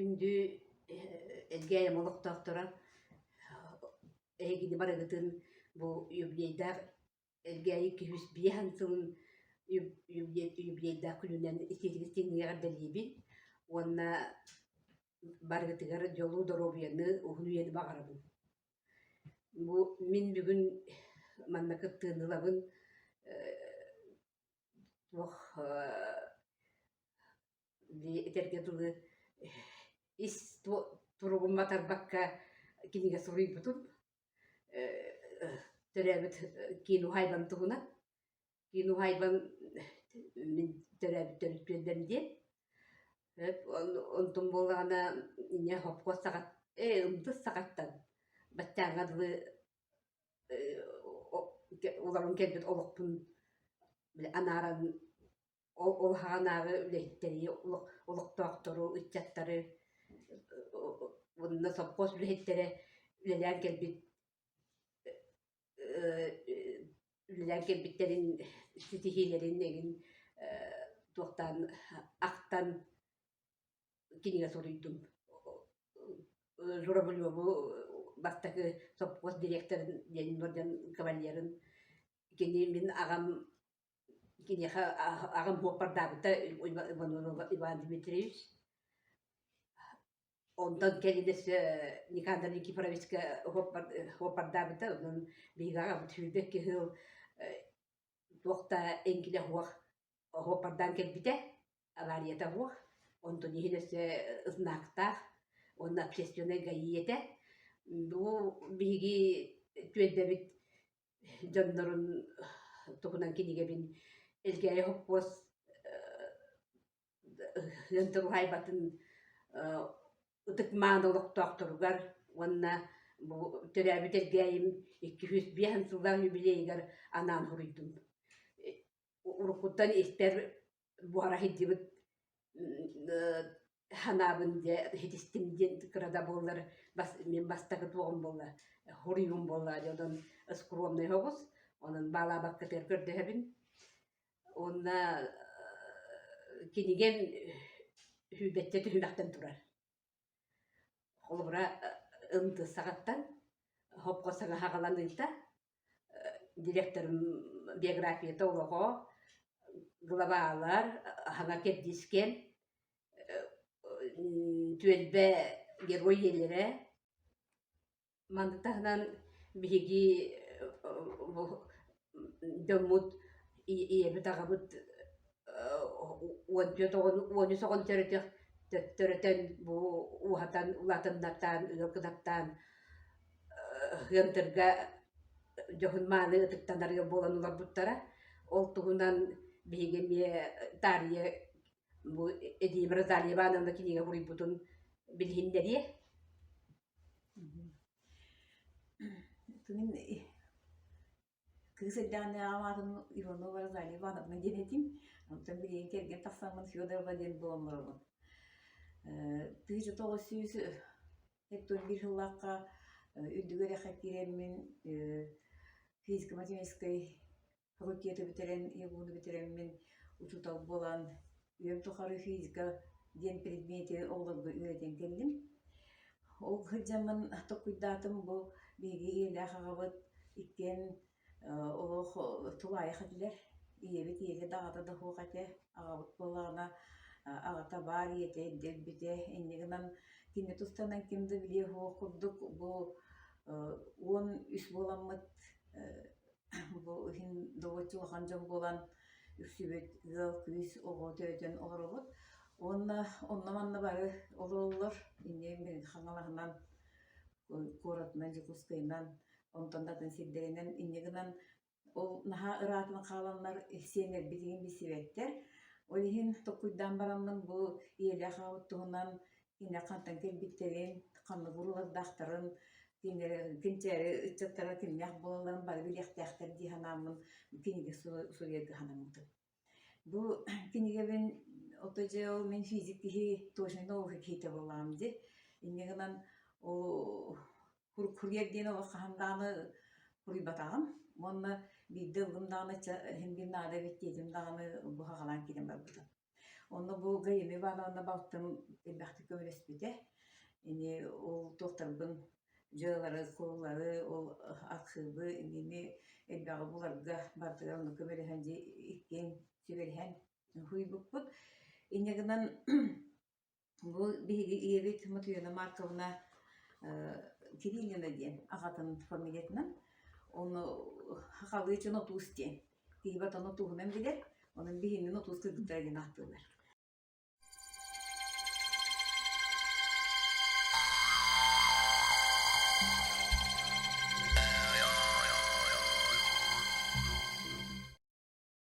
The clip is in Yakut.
Күндү Элгээйим олохтоохторо, эһигини барыгытын бу юбилейдаах Элгээйи 205 сылын юбилейдаах күнүнэн итиитик-истиҥник эҕэрдэлиибин уонна барыгытыгар дьолу, доруобуйаны, уһун үйэни баҕарабын. Бу мин бүгүн манна кыттыыны ылабын туох этэргэ дылы ис туругум матарбакка кинигэ суруйбутум төрөөбүт киин уһаайбам туһунан. Киин уһаайбам мин төрөөбүт төрүт түөлбэм диэн. Онтум буоллаҕына ийэ хопкуос саҕат ээ ымдыс саҕаттан баччааҥҥа дылы олорон кэлбит олохпун били анааран Ол ол хаҕанааҕы үлэһиттэри, олохтоохтору, ыччаттары уонна сопхуос үлэһиттэрэ үлэлээн кэлбит үлэлээн кэлбиттэрин ситиһиилэрин эҥин туохтаан ахтан кинигэ суруйдум. Журавлеву бастакы сопхуос директорын Ленин орден кавалерын кини мин аҕам Киниэхэ аҕам суоппардаабыта Иван Дмитриевич. Онтон кэлин өссө Никандр Никифоровичка суоппардаабыта. Онон биһиги аҕабыт 22 сыл туох да эҥкилэ суох суоппардаан кэлбитэ, аварията суох. Онтон иһин өссө знактаах уонна общественнай ГАИ этэ. Бу биһиги түөлбэбит дьоннорун туһунан кинигэбин Элгээйи хоппуос ыантыр уһаайбатын ытык-мааны олохтоохторугар уонна бу төрөөбүт Элгээйим 205 сыллаах юбилейыгар анаан суруйдум. Уруккуттан испэр буһара сылдьыбыт санаабын дьэ иһитистим диэн кыра да буоллар бас мин бастакы туоҕум буолла суруйуум буолла дьэ онон скромнай соҕус онон баалаабаккытыгар көрдөһөбүн уонна кинигэм сүүрбэччэ түһүмэхтэн турар. Холобура, ымтыс саҕаттан хопхо саҥа саҕаланыыта директорым биографията олоҕо, главалар, аһаҥа кэрдиискэм, түөлбэ герой ийэлэрэ Маны таһынан биһиги дьоммут ийэбит аҕабыт 14 оҕону 13 оҕону төрөтөх төрөтөн бу ууһатан улаатыннартаан ыал кынаттаан ыамтырга дьоһун-мааны ытыктанар ыал буолан олорбуттара. Ол туһунан биһиги эмиэ таарыйа бу эдьиийим Розалия Ивановна кинигэ суруйбутун билиһиннэриэ. Мин кыыс эрдэҕинээҕи аатын Иванова Розалия Ивановна диэн этим. Онтон билигин кэргэн тахсаммын Федорова диэн буолан олоробун. 1971 сыллаахха үрдүк үөрэххэ киирэммин физико-математическай Факультеты бүтэрэн, ЯГУ-ну бүтэрэммин учуутал буолан, үйэм тухары физика диэн предмети оҕолорго үөрэтэн кэллим. Ол сылдьаммын толкуйдаатым бу биһиги ийэлээх аҕабыт иккиэн олох тулаайах этилэр. Ийэбит ийэтэ да аҕата да суох этэ, аҕабыт буоллаҕына аҕата баар, ийэтэ эрдэ өлбүтэ. Инньэ гынан кини тустарынан ким да билиэ суох курдук бу 13 буоламмыт Бу иһин добуччу улахан дьон буолан үксүбүт ыал-күүс оҕо төрөтөн олоробут. Уонна онно-манна бары олороллор. Инньэ Хаҥалаһынан, куоратынан, Дьокуускайынан, онтон да атын сирдэринэн инньэ гынан ол наһаа ыраатан хааланнар сиэннэрбитигин билсибэттэр. Ол иһин толкуйдаан бараммын бу ийэлээх аҕабыт туһунан кинилэр хантан кэлбиттэрин, ханнык уруулардаахтарын, кэнчээри ыччаттара кимнээх буолалларын бары билиэхтээхтэр дии санааммын кинигэ суруйарга санаммытым. Бу кинигэбин ото дьэ ол мин физик киһи точнай наука киһитэ буоллаҕым дии. Инньэ гынан ол курьер диэн олох хаһан даҕаны суруйбатаҕым уонна биирдэ ыллым даҕаны чэ иһин биир наада эбит диэтим даҕаны бу хаҕалаан киирэн барбытым. Онно бу Гаина Ивановна балтым элбэхтик көмөлөспүтэ. Ини ол туохтарбын дьыалары, куолары, ол архыыбы инини элбэҕи буларга барытыгар онно көмөлөһөн дьэ иккиэн сүбэлэһэн уһуйбуппут. Инньэ гынан бу биһиги ийэбит Матвеевна Марковна Кириллина диэн аҕатын фамилиятынан, ону сахалыы дьон отуус диэн. Киһи батан отууһунан билэр, онон биһигини отуус кыргыттара диэн ааттыыллар.